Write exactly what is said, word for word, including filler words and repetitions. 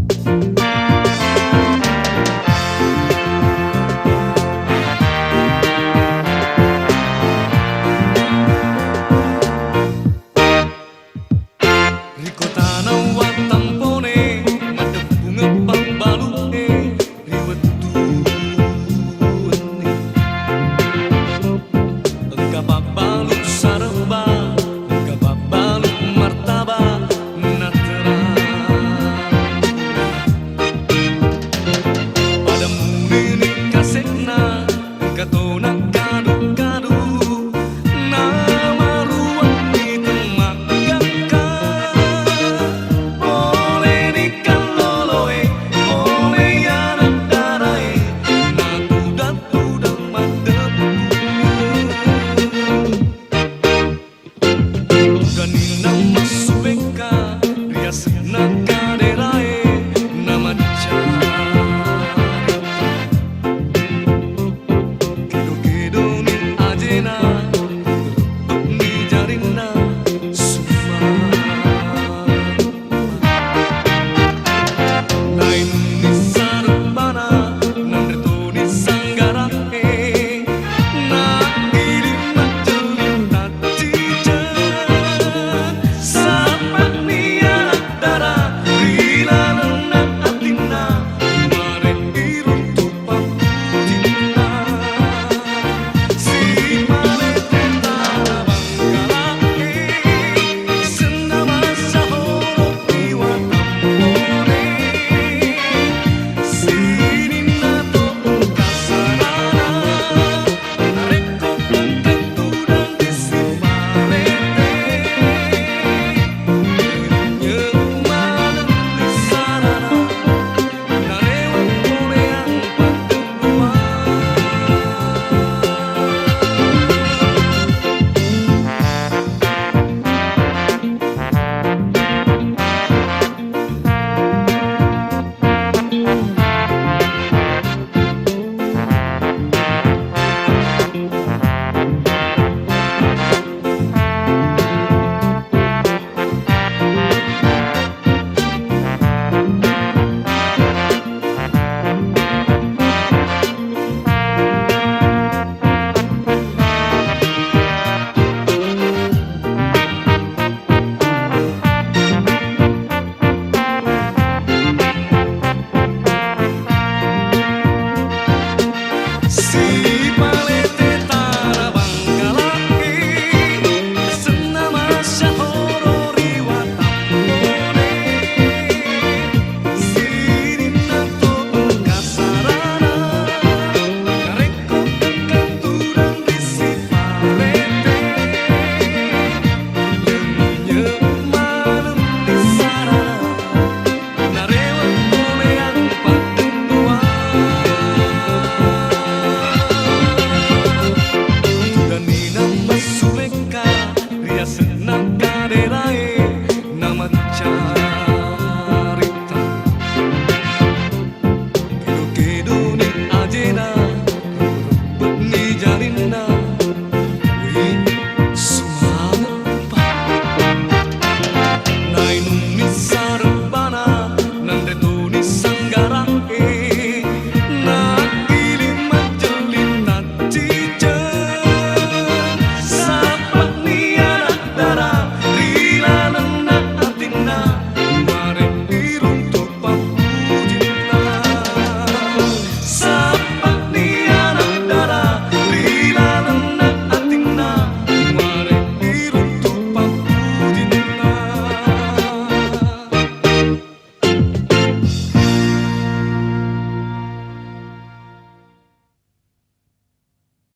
Ri kotana Wattampone, maddeppungeng pabbalu'e ri wettu wenni. Engka pabbalu sarebba, engka pabbalu martaba, naterang. Pada munini kase'na, engka tona kadu-kadu, namaruanni temmaggakka. Poleni kalloloe, polei anak darae, natudang-tudang maddeppungeng. Udaninna massu bekka, riasenna kaderae, namaccarita. Kedo-kedoni ajena, leppe'ni jarinna, summa. Lainni sarebbana, nanre toni sanggara'e, naddidi majjelli tacciceng. Sappa'ni anak dara ri lalenna atinna, mare iruntu pappujinna.